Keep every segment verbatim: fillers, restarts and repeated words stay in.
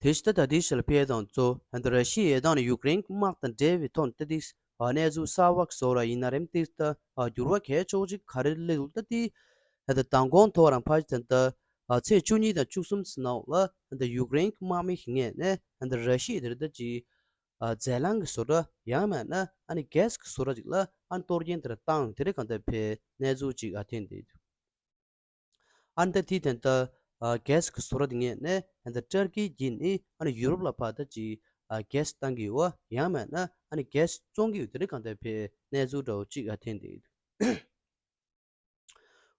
དེ་བཞིན་ད་ལྟའི་ཆར་ལ་ཕེབས་དང་གཙོ་ཧན་ད་ར་ཤི་ཡའི་ཡང་ན་ཡུཀ་རེན་གྱི་དམག་དང་འབྲེལ་བའི་ཐོག་ནས་ད་ཏིས་གནས་ཚུལ་གསར་བ་བཟོ་ར་ཡིན་ན་རེམ་ཏིས་ད་འགྱུར་བ་གལ་ཆེ་བོ་ཅིག་ག་རེ་སླེབས་འདུག་ད་ཏིས་ཧན་ད་མདང་དགོང་ཐོག་རང་ཕ་ཅི་ད་ད་ཚེས་བཅུ་གཉིས་དང་བཅུ་གསུམ་ཚེ་ནང་ལ་ཧན་ད་ཡུཀ་རེན་གྱི་དམག་མི་ཞིག་ངོས་ནས་ཧན་ད་ར་ཤི་ཡའི་དེར་ད་ཅིག་རྫས་རླངས་ཀྱི་བཟོ་གྲྭ་ཡང་མིན་ན་ཨ་ནི་གྷེ་སི་གི་བཟོ་གྲྭ་ཅིག་ལ་ཨ་ནི་གཏོར་སྐྱོན་དེར་བཏང་དེ་རེད་གང་ལྟར་ཕེ་གནས་ཚུལ་ཅིག་ཨ་འཐེན་འདུག་ཨ་ནི་ད་དེའི་དོན་དུ་ཨ་གྷེ་སི་གི་བཟོ་གྲྭ་དེ་ངོས་ནས་ཨ་ནི་ཏུར་ཀི་བརྒྱུད་ནས་ཨ་ནི་ཡུ་རོབ་ལ་ཕར་ད་ཅིག་ཨ་གྷེ་སི་བཏང་གི་ཡོད་ཡང་མིན་ན་ཨ་ནི་གྷེ་སི་བཙོང་གི་ཡོད་དེ་རེད་གང་ལྟར་ཕེ་གནས་ཚུལ་འདྲ་བོ་ཅིག་ཨ་འཐེན་འདུག་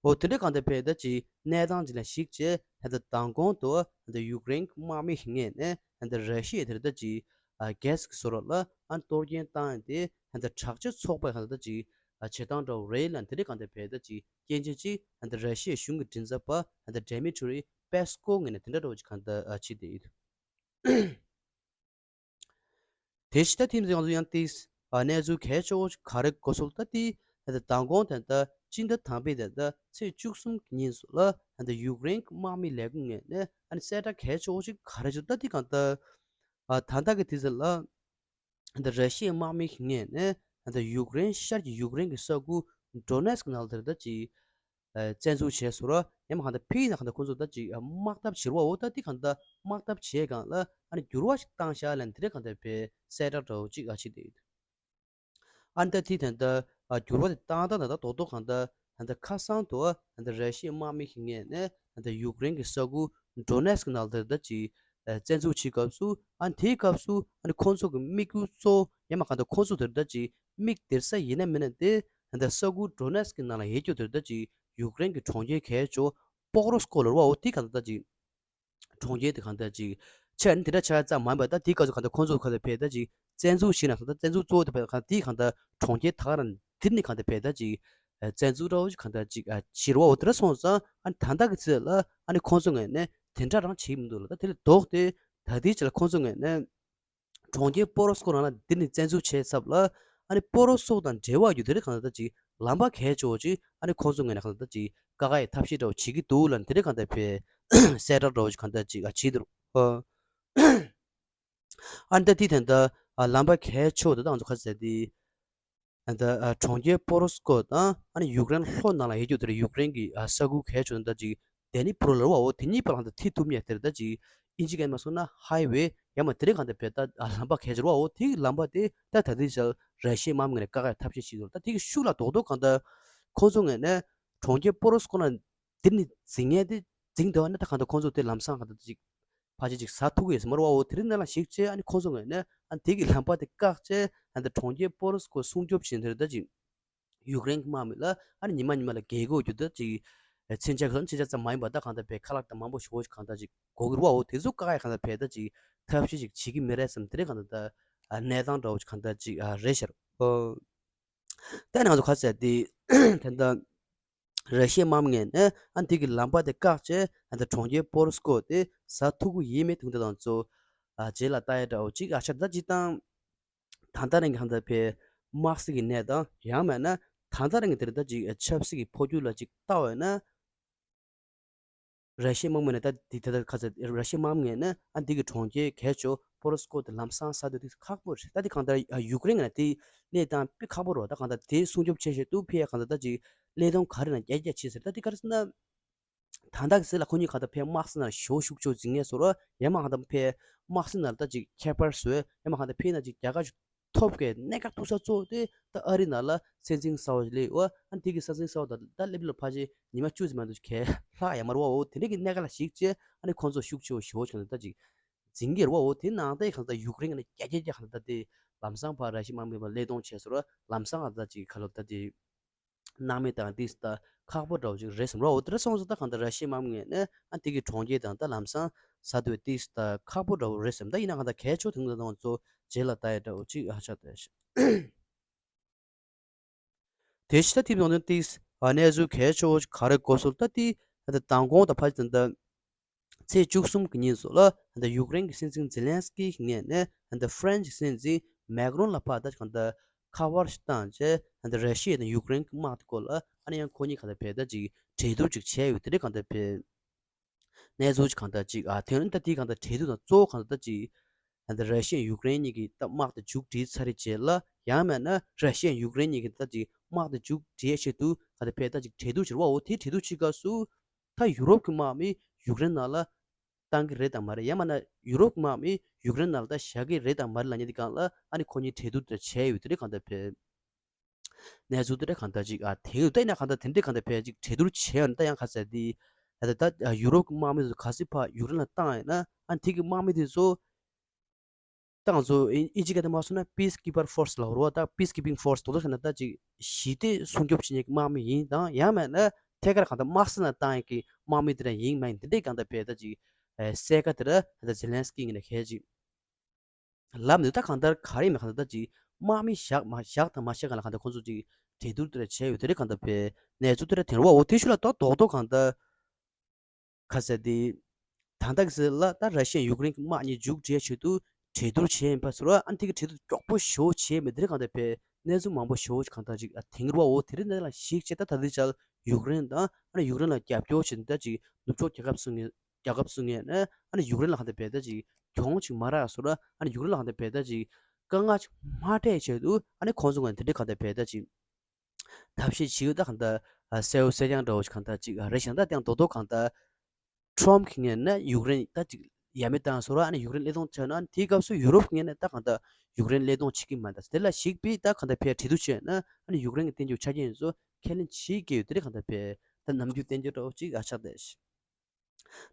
འོ་དེ་འདྲ་གང་ལྟར་ཕེ་ད་ཅིག་གནས་སྟངས་ཅིག་ལ་གཞིགས་བྱས་ཧན་ད་མདང་དགོང་དུ་ཧན་ད་ཡུཀ་རེན་གྱི་དམག་མི་ཞིག་ངོས་ནས་ཧན་ད་ར་ཤི་ཡའི་དེར་ད་ཅིག་ཨ་གྷེ་སི་གི་བཟོ་གྲྭ་ལ་ཨ་ནི་གཏོར་སྐྱོན་བཏང་ཡོད་དེ་ཧན་ད་དྲག་ཆས་ཚོགས་པའི་ཧན་ད་ཅིག་ཨ་བྱེད་སྟངས་འདྲ་བོ་རེད་ལ་དེ་འདྲ་གང་ལྟར་ཕེ་ད་ཅིག་སྐྱོན་ཅན་ཅིག་ཧན་ད་ར་ཤི་ཡའི་གཞུང་གི་མགྲིན་ཚབ་པ་ཧན་ད་ཌེ་མི་ཊི་རི་པེ་སི་ཀོ་ངོས་ནས་དེ་འདྲ་འདྲ་བོ་ཅིག་གང་ལྟར་ཨ་བྱས་ཏེ་ཡོད། དེ་བཞིན་ད་ཐེངས་འདི་ང་ཚོ་ཡང་ཏིས་ཨ་གནས་ཚུལ་གལ་ཆེ་བོ་ག་རེ་གོ་སོང་ད་ཏི་ད་ལྟ་མདང་དགོང་དེ་ད་སྤྱི་ཟླ་དང་པའི་དེ་ད་ཚེས་བཅུ་གསུམ་གྱི་ཉིན་སུ་ལ་ད་ཡུཀ་རེན་གྱི་དམག་མི་ལས་ཁུངས་ངོས་ནས་ཨ་ནི་གསལ་བསྒྲགས་གལ་ཆེ་བོ་ཞིག་ག་རེ་བྱུང་ད་ཏི་གང་ལྟར་ཨ་ད་ལྟ་གི་དུས་ཚོད་ལ་ད་ར་ཤི་ཡའི་དམག་མི་ཞིག་ངོས་ནས་ད་ཡུཀ་རེན་ཤར་གྱི་ཡུཀ་རེན་གྱི་ས་ཁུལ་ཌོ་ནེ་སི་ཀི་ནང་ལ་དེ་ད་ཅིག་ཨ་བཙན་འཛུལ་བྱས་སོང་ར། ཡང་མ་གང་ལྟར་ཕི་ཡིན་ན་གང་ལྟར་ཁོང་ཚོ་ད་ཅིག་ཨ་དམག་འཐབ་བྱེད་རོགས་འོ་ད་དེ་གང་ལྟར་དམག་འཐབ་བྱས་སྒང་ལ་ཨ་ནི་འགྱུར་བ་ཞིག་བཏང་ཤག་ལ་དེ་རེད་གང་ལྟར་བས་གསལ་བསྒྲགས་འདྲ་བོ་ཅིག་ཨ་ཕྱིན་བསྡད་ཡོད། ཨ་ནི་ད་དེ་ད་ལྟ་ཨ་འགྱུར་བ་དེ་བཏང་སྟངས་ད་ལྟ་རྡོག་རྡོག་གང་ལྟར་ད་ལྟ་ཁ་སང་དུ་ཨ་ད་ལྟ་ར་ཤི་ཡའི་དམག་མི་ཞིག་ངོས་ནས་ད་ལྟ་ཡུཀ་རེན་གྱི་ས་ཁུལ་ཌོ་ནེ་སི་ཀི་ནང་ལ་ད་ལྟ་ཅིག་ཨ་བཙན་འཛུལ་བྱེད་སྐབས་སུ་ཨ་ནི་དེའི་སྐབས་སུ་ཨ་ནི་ཁོང་ཚོ་གི་དམིགས་ཡུལ་གཙོ་བོ་ཡང་མ་གང་ལྟར་ཁོང་ཚོ་དེ་ད་ལྟ་ཅིག་མིག་སྟེར་ས་ཡིན་ན་མིན་ན་དེ་ད་ལྟ་ས་ཁུལ་ཌོ་ནེ་སི་ཀི་ནང་ལ་ཡོད་རྒྱུ་དེ་ད་ལྟ་ཅིག་ཡུཀ་རེན་གྱི་གྲོང་ཁྱེར་གལ་ཆེ་པོ་རོ་སི་ཀོ་ལ་རོ་འོ་དེ་གང་ལྟར་ཅིག་གྲོང་ཁྱེར་དེ་གང་ལྟར་ཅིག་ཆ་ནི་དེ་འདྲ་ཆགས་ཙམ་མ་ཡིན་པ་ད་དེའི་སྐབས་སུ་གང་ལྟར་ཁོང་ཚོ་གང་ལྟར་ཕེ་ད་ཅིག་བཙན་འཛུལ་བྱས་ན་གང་ལྟར་བཙན་འཛུལ་གཙོ་བོ་དེ་ཕེ་གང་དེ་གང་ལྟར་གྲོང་ཁྱེར་ད་ག་རང་འདིར་ནི་གང་ལྟར་ཕེ་ད་ཅིག་བཙན་འཛུལ་འདྲ་བོ་ཅིག་གང་ལྟར་ཅིག་བྱེད་རོགས་འོ་དེ་འདྲ་སོང་ཙང་ཨ་ནི་ད་ལྟ་གི་ཚེ་ལ་ཨ་ནི་ཁོང་ཚོ་ངོས་ནས་དེ་འདྲ་རང་བྱེད་མི་འདུག་ལ་ད་དེ་ལས་ལྡོག་སྟེ་ད་ལྟའི་ཆ་ལ་ཁོང་ཚོ་ངོས་ནས། གྲོང་ཁྱེར་པོ་རོ་སི་ཀོ་ནང་ལ་འདི་ནི་བཙན་འཛུལ་བྱས་ཚབ་ལ་ཨ་ནི་པོ་རོ་སི་ཀོ་དང་འབྲེལ་བ་ཡོད་དེ་རེད་གང་ལྟར་ཅིག་ལམ་པ་གལ་ཆེ་བོ་ཅིག་ཨ་ནི་ཁོང་ཚོ་ངོས་ནས་གང་ལྟར་ཅིག་བཀག་ཡའི་ཐབས་ཤེས་འདྲ་བོ་བྱེད་ཀྱི་འདུག་ལ་དེ་རེད་གང་ལྟར་ཕེ་གསལ་བསྒྲགས་འདྲ་བོ་ཅིག་གང་ལྟར་ཅིག་ཨ་བྱེད་འདུག་ཨ། ཨ་ནི་ད་དེ་དེ་འདྲ་ལམ་པ་གལ་ཆེ་བོ་དེ་དང་ཚོ་ཁ་ཟེར་དེ། ཨ་ད་ཨ་གྲོང་ཁྱེར་པོ་རོ་སི་ཀོ་དང་ཨ་ནི་ཡུཀ་རེན་ལྷོ་ནང་ལ་ཡོད་རྒྱུ་དེར་ཡུཀ་རེན་གྱི་ཨ་ས་ཁུལ་གལ་ཆེ་ད་ཅིག་ཌེ་ནི་པྲོ་ལ་རོ་འོ་དེ་གཉིས་བར་ལ་ད་ཐི་ཐུབ་མཉེ་དེར་ད་ཅིག་ཨིན་ཇི་སྐད་མ་སོང་ན་ཧའི་ཝེ་ཡང་མ་དེ་རིང་གང་ད་བེ་ད་ལམ་པ་གལ་ཆེ་རོ་འོ་དེ་གི་ལམ་པ་དེ་ད་ད་དེ་ཞལ་ར་ཤི་ཡའི་དམག་མི་ངོས་ནས་བཀག་ཡ་ཐབས་ཤེས་བྱེད་དུ་ད་དེ་གི་ཤུགས་ལ་རྡོག་རྡོག་གང་ད་ཁོང་ཚོ་ངོས་ནས་གྲོང་ཁྱེར་པོ་རོ་སི་ཀོ་ན་དེ་ནི་འཛིང་ངེས་དེ་འཛིང་དེ་བ་ནི་ད་གང་ད་ཁོང་ཚོ་དེ་ལམ་སང་གང་ད་ཅིག་ཕལ་ཆེར་ཅིག་ཟ་ཐུབ་ཀྱི་ཡོད་ས་མ་རེད་བ། འོ་དེ་རིང་ནང་ལ་ཞིག་བྱས་ཨ་ནི་ཁོང་ཚོ་ངོས་ནས་ཨ་ནི་དེ་གི་ལམ་པ་དེ་བཀག་བྱས་ཨ་ནི་གྲོང་ཁྱེར་པོ་རོ་སི་ཀོ་སྲུང་སྐྱོབ་བྱེད་དེར་ད་ཅིག་ཡུཀ་རེན་གྱི་དམག་མི་ལ་ཨ་ནི་ཉི་མ་ཉི་མ་ལ་རྒྱལ་སྒོ་རྒྱུ་ད་ཅིག་མཚོན་ཆ་གང་མཚོན་ཆ་ཙམ་མ་ཡིན་པ་ད་གང་ལྟར་བས་ཁ་ལག་དང་མང་པོ་ཞེ་པོ་ཞིག་གང་ལྟར་ཅིག་དགོས་ཀྱི་རེད་བ། འོ་དེ་ཚོ་བཀག་ཡ་གང་ལྟར་བས་ད་ཅིག་ཐབས་ཤེས་ཅིག་བྱེད་ཀྱི་མི་རེད་བསམ་དེ་རིང་གང་ལྟར་ད་གནས་སྟངས་འདྲ་བོ་ཅིག་གང་ལྟར་ཅིག་རེད་ཤག་ཨོ། ད་ནང་ཚོ་ག་ཚད་དེ་ད་ལྟ་ར་ཤི་ཡའི་དམག་མི་ངོས་ནས་ཨ་འདི་གི་ལམ་པ་དེ་བཀག་བྱས་ཨ་ད་གྲོང་ཁྱེར་པོ་རོ་སི་ཀོ་དེ་ཟ་ཐུབ་ཀྱི་ཡིན་མེད་དུང་དེ་དང་ཚོ་ཨ་རྗེས་ལ་ལྟ་ཡ་འདྲ་བོ་ཅིག་ཨ་ཆ་ད་ཅིག་བཏང་ད་ལྟ་རིང་གི་ཧང་ད་ཕེ་དམག་སྲིད་ཀྱི་གནས་སྟངས་ཡང་མེད་ན་ད་ལྟ་རིང་གི་དེར་ད་ཅིག་ཆབ་སྲིད་ཀྱི་འཕོ་འགྱུར་ལ་ཅིག་ལྟ་བས་ན། ར་ཤི་ཡའི་དམག་མི་ནས་ད་འདི་དེ་ལྟར་ཁ་ཚ་ར་ཤི་ཡའི་དམག་མི་ངོས་ནས་ཨ་འདི་གི་གྲོང་ཁྱེར་གལ་ཆེ་པོ་རོ་སི་ཀོ་དེ་ལམ་སང་ས་དོད་དེ་ཁག་པོ་རེད། ད་འདི་གང་ལྟར་ཡུཀ་རེན་ངོས་ནས་དེ་གནས་སྟངས་དཔེ་ཁག་པོ་རེད། ད་གང་ལྟར་དེ་སྲུང་སྐྱོབ་བྱེད་བྱེད་དུ་ཕེ་ཡ་གང་ལྟར་ད་ཅིག་གནས་སྟངས་ག་རེ་ན་རྒྱ་རྒྱ་ཆེ་ཟེར། ད་འདི་ག་རེ་ཟེར་ན་ད་ལྟ་གི་ཟེར་ལ་ཁོ་གཉིས་གང་ལྟར་ཕེ་དམག་སྲིད་ནང་ཞོ་ཤུགས་ཆོ་འཛིང་ངེས་སོ་ར་ཡ་མ་གང་ལྟར་ཕེ་དམག་སྲིད་ནང་ད་ཅིག་ཁྱད་པར་བཟོས་ཡ་མ་གང་ལྟར་ཕེ་ན་ཅིག་རྒྱ་གར་ཐོབ་ཀྱི་གནད་འགག་ཐུག་ས་གཙོ་བོ་དེ་ད་ཨ་རི་ནང་ལ་སྲིད་འཛིན་གསར་བ་ཞིག་སླེབས་ཡོད། ཨ་དེ་གི་སྲིད་འཛིན་གསར་བ་དང་ད་སླེབས་ལ་ཕལ་ཆེར་ཉི་མ་བཅུ་ཙམ་མ་གཏོགས་ཅིག་གས་ལྷག་ཡ་མ་རེད་བ། འོ་དེ་འདྲ་གི་གནད་འགག་ལ་གཞིགས་བྱས་ཨ་ནི་ཁོང་ཚོ་ཤུགས་ཆེ་བ་ཞེ་པོ་ཅིག་གང་ལྟར་ད་ཅིག་འཛིང་གི་རེད་བ། འོ་དེ་ནང་ལྟའི་གང་ལྟར་ཡུཀ་རེན་གྱི་རྒྱ་རྒྱ་རྒྱ་གང་ལྟར་དེ་ལམ་སང་ཕར་ར་ཤི་དམག་མི་ཕར་གློད་གཏོང་བྱས་སོ་ར་ལམ་སང་གང་ལྟར་ཅིག་ག་ལབ་ད་དེ། སྣང་མེད་དང་ཏིས་ད་ཁག་པོ་འདྲ་བོ་ཅིག་རེད་བསམ་རོ། འོ་དེ་འདྲ་སོང་ཙང་ད་གང་ལྟར་ར་ཤི་ཡའི་དམག་མི་ངོས་ནས་ཨ་དེ་གི་གྲོང་ཁྱེར་དང་ད་ལམ་སང་ས་དོད་ཏིས་ད་ཁག་པོ་འདྲ་བོ་རེད་བསམ། ད་ཡིན་ན་གང་ལྟར་གལ་ཆེ་བོ་དེ་ང་ཚོ་རྗེས་ལ་ལྟ་ཡ་འདྲ་བོ་ཅིག་ཨ་ཆགས་བསྡད་ཤག་དེ་ཕྱི་ད་ཐིབ་ནང་དོན་ཏིས་ཨ་གནས་ཚུལ་གལ་ཆེ་བོ་ཅིག་ག་རེ་གོ་སོང་ད་ཏི་ད་མདང་དགོང་དང་ཕ་ཅི་ད་ད། ཚེས་བཅུ་གསུམ་གྱི་ཉིན་སུ་ལ་ཧན་ད་ཡུཀ་རེན་གྱི་སྲིད་འཛིན་ཛེ་ལན་སི་ཀི་ངོས་ནས་ཧན་ད་ཧྥ་རན་སི་སྲིད་འཛིན་མེག་རོན་ལ་ཕར་ད་གང་ལྟར་ཁ་པར་ཞིག་བཏང་རྗེས་ཧན་ད་ར་ཤི་ཡ་དང་ཡུཀ་རེན་གྱི་དམག་དེ་སྐོར་ལ་ཨ་ནི་ཡང་ཁོ་གཉིས་གང་ལྟར་བལ་ད་ཅིག་གྲོས་བསྡུར་ཅིག་བྱས་ཡོད་དེ་རེད། གང་ལྟར་བལ་ གནས་ཚུལ་ཅིག་གང་ལྟར་ཅིག་ཨ་དེ་ནི་ད་དེའི་གང་ལྟར་འབྲེལ་གཏུག་དང་གཙོ་བོ་གང་ལྟར་ཅིག་ད་ལྟ་ར་ཤི་ཡ་ཡུཀ་རེན་གཉིས་ཀྱི་ད་དམག་དེ་མཇུག་སྒྲིལ་ཚར་རེད་རྗེས་ལ་ཡང་མིན་ན་ར་ཤི་ཡ་ཡུཀ་རེན་གཉིས་ཀྱི་ད་ཅིག་དམག་དེ་མཇུག་སྒྲིལ་ཡས་ཆེད་དུ་ག་ད་ཕེ་ད་ཅིག་འབྲེལ་གཏུག་བྱེད་རོགས་འོ་དེ་འབྲེལ་གཏུག་བྱེད་སྐབས་སུ་ད་ཡུ་རོབ་ཀྱི་དམག་མི་ཡུཀ་རེན་ནང་ལ་བཏང་གི་རེད་དམ་མ་རེད་ཡང་མིན་ན་ཡུ་རོབ་ཀྱི་དམག་མི་ཡུཀ་རེན་ནང་ལ་ད་བཞག་གི་རེད་དམ་མ་རེད་ལབ་མཁན་དེ་སྒང་ལ་ཨ་ནི་ཁོ་གཉིས་འབྲེལ་གཏུག་དེ་བྱས་ཡོད་དེ་རེད་གང་ད་ཕེ། གནས་ཚུལ་དེ་འདྲ་གང་ལྟར་ཅིག་ཨ་དེང་དུ་བལྟས་ན་གང་ལྟར་དེ་འདྲའི་གང་ལྟར་ཕལ་ཅིག་གྲོས་བསྡུར་བྱས་ཡོད་ན་ད་ཡང་ག་ཟེར་དེ་ད་ད་ཡུ་རོབ་ཀྱི་དམག་མི་ཚོ་ག་ཚོད་ཕར་ཡུཀ་རེན་ལ་བཏང་ཡོད་ན་ཨ་དེ་གི་དམག་མི་དེ་ཚོ་ད་ང་ཚོ་ཨིན་ཨིན་ཇི་སྐད་དུ་མ་སོང་ན་peacekeeper force ལབ་རོགས་ད་peacekeeping force དོ་དོ་ཟེར་ན་ད་ཅིག་ཞི་བདེ་སྲུང་སྐྱོབ་བྱེད་མཁན་གྱི་དམག་མི་ཡིན་དང་ཡང་མིན་ན་ཐད་ཀར་གང་ལྟར་དམག་སེལ་ནང་བཏང་ཡོད་ཀྱི་དམག་མི་དེ་འདྲ་ཡིན་མ་ཡིན་དེ་འདྲའི་གང་ལྟར་ཕལ་ད་ཅིག་གསལ་ཁ་དེ་འདྲ་ད་ཛེ་ལན་སི་ཀི་ངོས་ནས་གལ་ཅིག་ལབ་ནས་ད་གང་ལྟར་ག་རེ་མེད་གང་ལྟར་ད་ཅིག་དམག་མི་བཞག་མ་བཞག་དང་མ་བཞག་གང་ལ་གང་ལྟར་ཁོང་ཚོ་ཅིག་གྲོས་བསྡུར་དེ་འདྲ་བྱས་ཡོད་དེ་རེད་གང་ལྟར་ཕེ་གནས་ཚུལ་དེ་འདྲ་དེ་རུ་བ་འོ་དེ་ཤུ་ལ་ཏོག་ཏོག་གང་ལྟར་ག་ཟེར་དེ་ད་ལྟ་གི་ཟེར་ལ་ད་ར་ཤི་ཡ་ཡུཀ་རེན་གྱི་དམག་གཉིས་མཇུག་སྒྲིལ་ཆེད་དུ་གྲོས་བསྡུར་བྱས་ཡིན་པ་ཟེར་བ་ཨ་ནི་དེ་གི་གྲོས་བསྡུར་མགྱོགས་པོ་ཞེ་པོ་བྱས་མེད་དེ་རེད་གང་ལྟར་ཕེ་གནས་ཚུལ་མང་པོ་ཞེ་པོ་ཅིག་གང་ལྟར་ཅིག་ཨ་དེང་རུ་བ་འོ་དེ་རིང་འདི་ལ་གཞིགས་བྱས་ད་ད་ལྟའི་ཆར་ཡུཀ་རེན་དང་ཨ་ནི་ཡུཀ་རེན་ལ་རྒྱབ་སྐྱོར་བྱེད་འདི་ཅིག་ནུབ་ཕྱོགས་རྒྱལ་ཁབ་སུ་ངེས་རྒྱལ་ཁབ་སུ་ངེས་ནས་ཨ་ནི་ཡུཀ་རེན་ལ་གང་ལྟར་བལ་ད་ཅིག་གྱོང་ཅིག་མ་རག་སོ་ར་ཨ་ནི་ཡུཀ་རེན་ལ་གང་ལྟར་བལ་ད་ཅིག་དཀའ་ངལ་ཅིག་མ་འཕྲད་ཆེད་དུ་ཨ་ནི་ཁོང་ཚོ་ངོས་ནས་དེ་འདྲའི་གང་ལྟར་བལ་ད་ཅིག་ཐབས་ཤེས་བྱེད་ཡོད་ད་གང་ལྟར་གསལ་བོ་གསལ་རྐྱང་འདྲ་བོ་ཅིག་གང་ལྟར་ཅིག་རེད་ཤག་ད་དེང་རྡོག་རྡོག་གང་ལྟར་ཁྲོམ་གྱི་ངོས་ནས་ཡུཀ་རེན་ད་ཅིག་ཡ་མེད་བཏང་སོ་ར་ཨ་ནི་ཡུཀ་རེན་བློས་གཏོང་བྱས་ན་ཨ་ནི་དེའི་སྐབས་སུ་ཡུ་རོབ་ཀྱི་ངོས་ནས་ད་གང་ལྟར་ཡུཀ་རེན་བློས་གཏོང་བྱེད་ཀྱི་མ་རེད་ད་དེ་ལ་གཞིགས་པའི་ད་གང་ལྟར་ཕལ་གྲོས་བསྡུར་བྱས་ན་ཨ་ནི་ཡུཀ་རེན་གྱི་བསྟན་རྒྱུ་ཆ་རྐྱེན་ཚོ་ཁས་ལེན་བྱེད་ཀྱི་ཡོད་དེ་རེད་གང་ལྟར་ཕལ་ད་ནམ་རྒྱུན་བསྟན་རྒྱུ་འདྲ་བོ་ཅིག་ཨ་ཆགས་བསྡད་ཤག་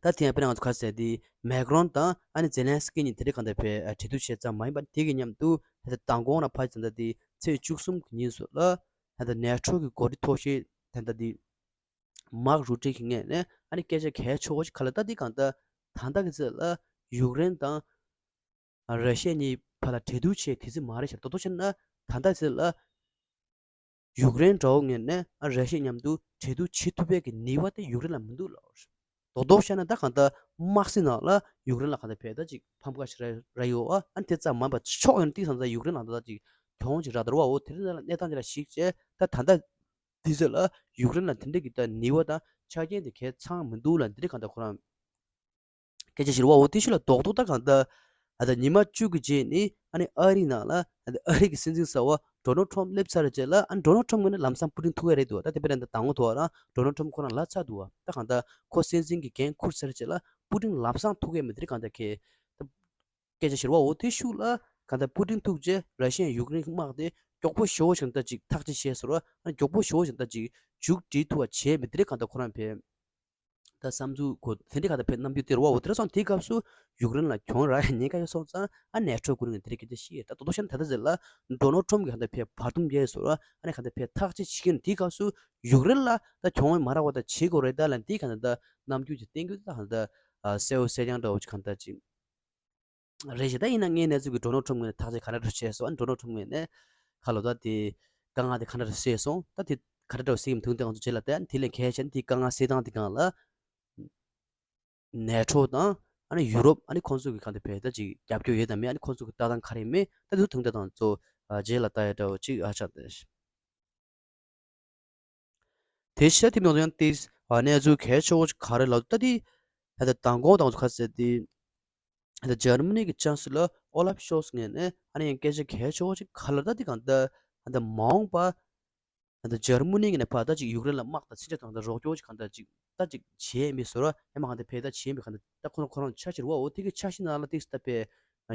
ད་དེ་ཡང་དཔེར་ན་ང་ཚོ་ག་ཟེར་དེ་མེག་རོན་དང་ཨ་ནི་ཛེ་ལན་སི་ཀི་གཉིས་དེ་འདྲའི་གང་ལྟར་བས་གྲོས་བསྡུར་བྱས་ཙམ་མ་ཡིན་པ་དེ་གི་མཉམ་དུ་ད་ལྟ་མདང་དགོང་ལ་ཕར་ཙམ་ད་དེ་ཚེས་བཅུ་གསུམ་གྱི་ཉིན་སུ་ལ་ད་ལྟ་ནེ་ཊོ་གི་འགོ་ཁྲིད་མཐོ་ཤོས་ད་ལྟ་དེ་མཱག་རུ་ཏི་གི་ངོས་ནས་ཨ་ནི་སྐད་ཆ་གལ་ཆེ་བོ་ཞིག་ག་ལ་ད་དེ་གང་ལྟར་ད་ལྟ་གི་ཚེ་ལ་ཡུཀ་རེན་དང་ར་ཤི་ཡ་གཉིས་བར་ལ་གྲོས་བསྡུར་བྱས་དུས་ཚོད་མ་རེད་ཤག་ད་དོ་བྱས་ན་ད་ལྟ་ཚེ་ལ། ཡུཀ་རེན་དགྲ་བོ་ངོས་ནས་ཨ་ར་ཤི་ཡ་མཉམ་དུ་གྲོས་བསྡུར་བྱེད་ཐུབ་པའི་གི་ནུས་པ་དེ་ཡུཀ་རེན་ལ་མི་འདུག་ལབ། རྡོག་རྡོག་བཤད་ན་ད་གང་ལྟར་དམག་སྲིད་ནང་ལ་ཡུཀ་རེན་ལ་གང་ལྟར་བལ་ད་ཅིག་ཕམ་ཁ་ཞིག་ར་ར་ཡོད་ཨ་ཨ་དེ་ཙམ་མ་པ་ཕྱོགས་ཡོད་ན་ཏིག་ཙམ་ད་ཡུཀ་རེན་ལ་ད་ཅིག་གྱོང་ཅིག་རག་འདུག་བ་འོ་དེ་རིང་ལ་གནས་སྟངས་དེ་ལ་གཞིགས་བྱས་ད་ད་ལྟ་དུས་ཚོད་ལ་ཡུཀ་རེན་ལ་དེ་འདྲ་གི་ད་ནུས་པ་དང་ཆ་རྐྱེན་དེ་གས་ཚང་མི་འདུག་ལ་འདི་རིགས་གང་ལྟར་ཁོ་རང་སྐད་ཆ་བཤད་རེད་བ། འོ་དེ་ཤུལ་ལ་རྡོག་རྡོག་ད་གང་ལྟར་ཨ་ད་ཉི་མ་བཅུ་གི་རྗེས་ནི་ཨ་ནི་ཨ་རིའི་ནང་ལ་ཨ་ནི་ཨ་རི་གི་སྲིད་འཛིན་གསར་བ་ཌོ་ནལ་ཊམ་སླེབས་ཚར་རྗེས་ལ་ཨ་ནི་ཌོ་ནལ་ཊམ་ངོས་ནས་ལམ་སང་པུ་ཏིན་ཐུག་གི་རེད་འདུག་ད་དེ་དཔེར་ན་ད་དང་པོ་ཐུག་པ་རང་ཌོ་ནལ་ཊམ་ཁོ་རང་ལ་ཚར་འདུག་ད་གང་ལྟར་ཁོ་སྲིད་འཛིན་གྱི་འགན་འཁུར་ཚར་རྗེས་ལ་པུ་ཏིན་ལམ་སང་ཐུག་གི་མི་དེ་རིགས་གང་ལྟར་ཁེ་ད་སྐད་ཆ་བཤད་རེད་བ། འོ་དེ་ཤུལ་ལ་གང་ལྟར་པུ་ཏིན་ཐུག་རྗེས་ར་ཤི་ཡ་ཡུཀ་རེན་དམག་དེ་མགྱོགས་པོ་ཞེ་པོ་ཞིག་ད་ཅིག་ཐག་གཅོད་བྱས་སོང་ར་ཨ་ནི་མགྱོགས་པོ་ཞེ་པོ་ཞིག་ད་ཅིག་མཇུག་སྒྲིལ་ཐུབ་པ་བྱས་མི་དེ་རིགས་གང་ལྟར་ཁོ་རང་ཕེབས། ད་བསམ་ཚུལ་གོ་དེ་འདྲའི་ག་ད་ཕེབས་རྣམ་འགྱུར་སྟེར་བ་འོ་དེ་འདྲ་སོང་དེའི་སྐབས་སུ་ཡུཀ་རེན་ལ་གྱོང་རག་ཡ་ཉེན་ཁ་ཡོད་སོང་ཙང་ཨ་ནེ་ཊོ་ཀུན་ནས་དེ་འདྲའི་སྐད་ཆ་བཤད་ཡོད། ད་དོ་དོ་ཤར་ད་ལྟ་ཟེར་ལ་ཌོ་ནལ་ཊམ་གྱིས་ག་ད་ཕེབས་བར་འདུམ་རྒྱག་ཡོད་སོང་ར་ཨ་ནི་ག་ད་ཕེབས་ཐག་གཅོད་བྱེད་ཀྱི་ཡོད་དེའི་སྐབས་སུ་ཡུཀ་རེན་ལ་ད་གྱོང་མ་རག་པ་ད་བྱེད་དགོས་རེད་ད་ལ་འདི་ག་ད་ད་རྣམ་འགྱུར་གྱི་བསྟན་རྒྱུ་ད་ག་ད་གསལ་བོ་གསལ་རྐྱང་འདྲ་བོ་ཅིག་ག་ད་ཅིག་རེད་ཤག་ད་ཡིན་ན་ངའི་གནས་ཚུལ་གྱི་ཌོ་ནལ་ཊམ་ངོས་ནས་ཐག་གཅོད་ག་འདྲ་འདྲ་བྱས་སོང་ཨ་ཌོ་ནལ་ཊམ་ངོས་ནས་ཁ་ལོ་ད་དེ་དཀའ་ངལ་དེ་ག་འདྲ་འདྲ་སེལ་སོང་ད་དེ་ག་འདྲ་འདྲ་སེལ་གྱི་མི་འདུག་དེ་ང་ཚོ་རྗེས་ལ་ད་དེ་ལས་གལ་ཆེ་ན་དེ་དཀའ་ངལ་སེལ་སྟངས་དེ་སྒང་ལ་ནེ་ཊོ་དང་ཨ་ནི་ཡུ་རོབ་ཨ་ནི་ཁོང་ཚོ་གི་ག་འདྲ་བས་ད་ཅིག་རྒྱབ་སྐྱོར་ཡོད་དམ་མེད་ཨ་ནི་ཁོང་ཚོ་གི་ལྟ་སྟངས་ག་རེ་མེད་ད་དུ་དུང་ད་དང་ཚོ་རྗེས་ལ་ལྟ་ཡ་འདྲ་བོ་ཅིག་ཨ་ཆགས་ཏེ། དེ་ཤ་དེ་མི་ཡང་ཏིས་གནས་ཚུལ་གལ་ཆེ་བོ་ག་རེ་ལ་ལྟ་དེ་ད་ལྟ་དང་གོང་དང་ཚོ་ཁ་ཟེར་ཏེ་ད་ལྟ་འཇར་མ་ནི་གི་ཅང་སི་ལ་ཨོ་ལབ་ཤོལ་ཚ་ངོས་ནས་ཨ་ནི་ཡང་སྐད་ཆ་གལ་ཆེ་བོ་ཅིག་ག་ལ་ལྟ་དེ་གང་ལྟ་ད་ལྟ་མ་འོངས་པ་ད་ལྟ་འཇར་མ་ནི་ངོས་ནས་ཕར་ད་ཅིག་ཡུཀ་རེན་ལ་དམག་དང་ཚན་ཆ་དང་ད་རོགས་སྐྱོར་ཅིག་གང་ལྟ་ཅིག་ད་ཅིག་བྱེད་མི་བཟོ་ར་ཡང་མ་གང་ལྟ་ཕེ་ད་བྱེད་མི་གང་ལྟ་ད་ཁོ་ཁོ་རང་ཆ་ཕྱིར་བ་འོ་དེ་གི་ཆ་ཤི་ན་ལ་ཏིས་ད་ཕེ་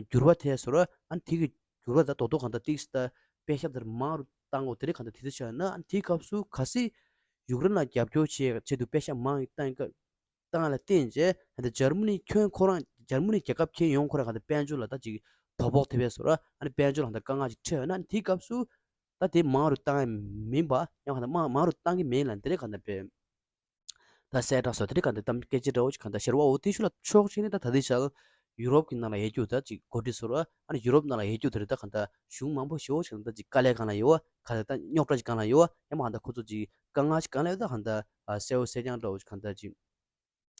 འགྱུར་བ་ཐེབས་སོང་ར་ཨ་ནི་དེ་གི་འགྱུར་བ་ད་དོ་དོ་གང་ལྟ་ཏིག་ཙམ་ད་པེ་ཤ་དེར་མང་རུ་བཏང་འོ་དེ་རིགས་གང་ལྟ་དེ་ཚོ་བྱས་ན་ཨ་ནི་དེའི་སྐབས་སུ་གལ་སྲིད་ཡུཀ་རེན་ལ་རྒྱབ་སྐྱོར་བྱེད་ཆེད་དུ་པེ་ཤ་མང་ཡང་བཏང་སྐབས་བཏང་ལ་བརྟེན་རྗེས་ཨ་ནི་འཇར་མ་ནི་ཁྱོན་ཁོ་རང་འཇར་མ་ནི་རྒྱལ་ཁབ་ཁྱོན་ཡོངས་ཁོ་རང་གང་ལྟ་དཔལ་འབྱོར་ལ་ད་ཅིག་དོ་ཕོག་ཐེབས་པས་སོ་ར་ཨ་ནི་དཔལ་འབྱོར་ལ་གང་ལྟ་དཀའ་ངལ་ཅིག་འཕྲད་ཡོད་ན་ཨ་ནི་དེའི་སྐབས་སུ་ད་དེ་མང་རུ་བཏང་ཡ་མིན་པ་ཡང་གང་ལྟ་མང་མང་རུ་བཏང་གི་མིན་ལ་དེ་རིགས་གང་ལྟ་དཔེ། ད་གསལ་བསྒྲགས་སོགས་དེ་རིགས་གང་ལྟར་གཏམ་སྐད་ཆ་འདྲ་བོ་ཅིག་གང་ལྟར་ཤར་བ་འོ་དེ་ཤུལ་ལ་ཕྱོགས་གཅིག་ནས་ད་ད་ལྟའི་ཆར་ཡུ་རོབ་ཀྱི་ནང་ལ་ཡོད་རྒྱུ་ད་ཅིག་འགོ་ཁྲིད་ཟེར་བ་ཨ་ནི་ཡུ་རོབ་ནང་ལ་ཡོད་རྒྱུ་དེ་རེད་ད་གང་ལྟར་གཞུང་མང་པོ་ཞེ་པོ་ཅིག་གང་ལྟར་ཅིག་དཀའ་ལས་སྒང་ལ་ཡོད་བ་གང་ལྟར་ད་རྙོག་དྲ་ཅིག་སྒང་ལ་ཡོད་བ་ཡང་མ་གང་ལྟར་ཁོ་ཚོ་ཅིག་དཀའ་ངལ་ཅིག་སྒང་ལ་ཡོད་ད་གང་ལྟར་གསལ་བོ་གསལ་རྐྱང་འདྲ་བོ་ཅིག་གང་ལྟར་ཅིག་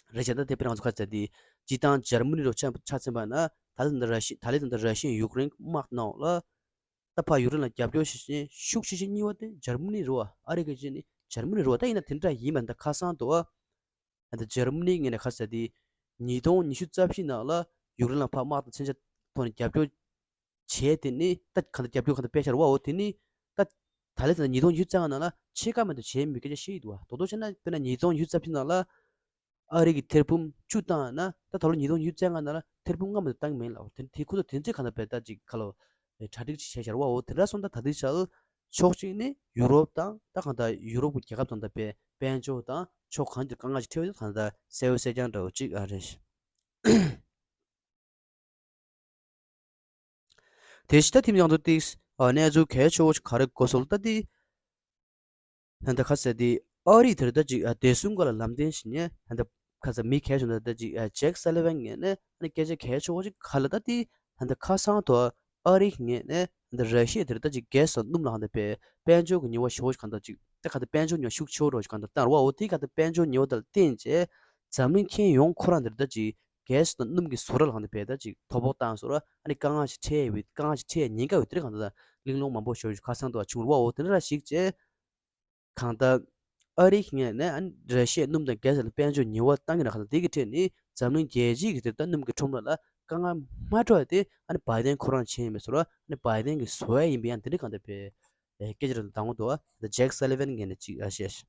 རེད་བྱས་ད་དེ་དཔེར་ན་ང་ཚོ་ཁ་ཚ་དེ་སྤྱི་བཏང་འཇར་མ་ནི་རུ་ཆ་ཆ་ཚན་པ་ན་ད་ལྟ་འདི་ར་ཤི་ད་ལྟ་འདི་ར་ཤི་ཡུཀ་རེན་དམག་ནང་ལ། ད་ཕར་ཡུཀ་རེན་ལ་རྒྱབ་སྐྱོར་བྱེད་བཞིན་ཤུགས་ཆེ་ཤོས་གཉིས་པ་དེ་འཇར་མ་ནི་རེད་བ། ཨ་རི་གི་ཅི་ནི་འཇར་མ་ནི་རེད་བ། ད་ཡིན་ན་དེ་འདྲ་ཡིན་པ་འདི་ཁ་སང་དུ་བ། ད་འཇར་མ་ནི་ངོས་ནས་ཁ་ས་དེ་ ཉིས་སྟོང་ཉི་ཤུ་རྩ་བཞི་ནང་ལ་ཡུཀ་རེན་ལ་ཕར་དམག་དང་མཚོན་ཆ་ཐོག་ནས་རྒྱབ་སྐྱོར་བྱས་དེ་ནི་ད་གང་ལྟར་རྒྱབ་སྐྱོར་གང་ལྟར་སྤེལ་འཆར་བའོ། དེ་ནི་ད་ད་ལན་ད་ཉིས་སྟོང་ཉི་ཤུ་རྩ་ལྔ་ནང་ལ་ཕྱེད་ཀ་མ་གཏོགས་བྱས་མེད་སྐད་ཆ་བཤད་ཡི་འདུག་བ། རྡོག་རྡོག་བྱས་ན་དཔེར་ན་ཉིས་སྟོང་ཉི་ཤུ་རྩ་བཞི་ནང་ལ་ཨ་རི་གི་ཐེར་འབུམ་བཅུ་བཏང་ན་ད་ད་ལོ་ཉིས་སྟོང་ཉི་ཤུ་རྩ་ལྔ་ནང་ལ་ཐེར་འབུམ་ལྔ་མ་གཏོགས་བཏང་གི་མེད་ལ། དེ་དེ་ཁོ་ཚོ་དེ་ཚོས་གང་ལྟར་བས་ད་ཅིག་ཁ་ལོ་གྲ་སྒྲིག་ཅིག་བྱས་འཆར་བའོ། དེ་འདྲ་སོང་ད་ད་ལྟའི་ཆར་ཕྱོགས་གཅིག་ནས་ཡུ་རོབ་དང་ད་གང་ལྟར་ཡུ་རོབ་ཀྱི་རྒྱལ་ཁབ་དང་ད་དཔེ་དཔལ་འབྱོར་དང་ཕྱོགས་གང་ཅིར་དཀའ་ངལ་ཅིག་འཕྲད་ཡོད་ད་གང་ལྟར་གསལ་བོ་གསལ་རྐྱང་འདྲ་བོ་ཅིག་ཨ་རེད། དེ་ཕྱི་ད་ཐིམ་ཡང་དུ་ཏིག་ཨ་གནས་ཚུལ་གལ་ཆེ་བོ་ཞིག་ག་རེ་གོ་སོང་ད་དེ། ད་ལྟ་ཁ་ཟེར་དེ་ཨ་རི་དེར་ད་ཅིག་ཨ་བདེ་སྲུང་སྒང་ལ་ལམ་སྟོན་ཞིག་ནས་ད་ལྟ་ཁ་ཟེར་མི་གལ་ཆེ་ད་ད་ཅིག་ཨ་ཇེག་སཱ་ལི་ཝན་ངོས་ནས་ཨ་ནི་སྐད་ཆ་གལ་ཆེ་བོ་ཞིག་ག་ལ་ད་དེ་ད་ལྟ་ཁ་སང་དུ་ཨ་རི་ངོས་ནས་ད་ལྟ་ར་ཤི་ཡ་དེར་ད་ཅིག་གེ་སི་དང་སྣུམ་ལ་ཧ་ད་པའི་དཔལ་འབྱོར་གྱི་ཉེས་པ་ཞེ་བོ་ཞིག་གང་ད་ཅིག་ད་ག་ད་དཔལ་འབྱོར་ཉེས་པ་ཤུགས་ཆེ་བོ་རོ་ཞིག་གང་ད་བཏང་ར་བའོ། དེ་ག་ད་དཔལ་འབྱོར་ཉེས་པ་དང་བརྟེན་བྱས་འཛམ་གླིང་ཁྱོན་ཡོངས་ཁོ་རང་དེར་ད་ཅིག་གེ་སི་དང་སྣུམ་གྱི་ཟོག་ར་ལ་ཧ་ད་པའི་ད་ཅིག་དོ་ཕོག་བཏང་སོང་ར། ཨ་ནི་དཀའ་ངལ་ཞིག་འཕྲད་ཡོད་དཀའ་ངལ་ཞིག་འཕྲད་ཉེན་ཁ་ཡོད་དེ་རེད་གང་ད་གླེང་སློང་མང་པོ་ཞེ་བོ་ཞིག་ཁ་སང་དུ་བྱུང་ར་བའོ། དེ་འདྲ་ཞིག་བྱས། གང་ལྟར་ཨ་རི་ངོས་ནས་ཨ་ནི་ར་ཤི་ཡའི་སྣུམ་དང་གེ་སི་ལ་དཔལ་འབྱོར་ཉེས་པ་བཏང་གི་ན་གང་ལྟར་དེ་གི་ཁྲོད་ནས་འཛམ་གླིང་རྒྱལ་སྤྱི་གི་དེ་ལྟར་སྣུམ་གྱི་ཁྲོམ་ར་ལ་དཀའ་ངལ་མ་འཕྲད་དེ་ཨ་ནི་བའི་ཌེན་ཁོ་རང་བྱས་མེད་སོ་ར། ཨ་ནི་བའི་ཌེན་གི་བཟོ་ཡ་ཡིན་པ་ཡང་དེ་འདྲ་གང་ལྟར་བས་སྐད་ཆ་རེ་དང་པོ་དུ་ཨ་ཇེག་སཱ་ལི་ཝན་ངོས་ནས་ཅིག་ཨ་བཤད།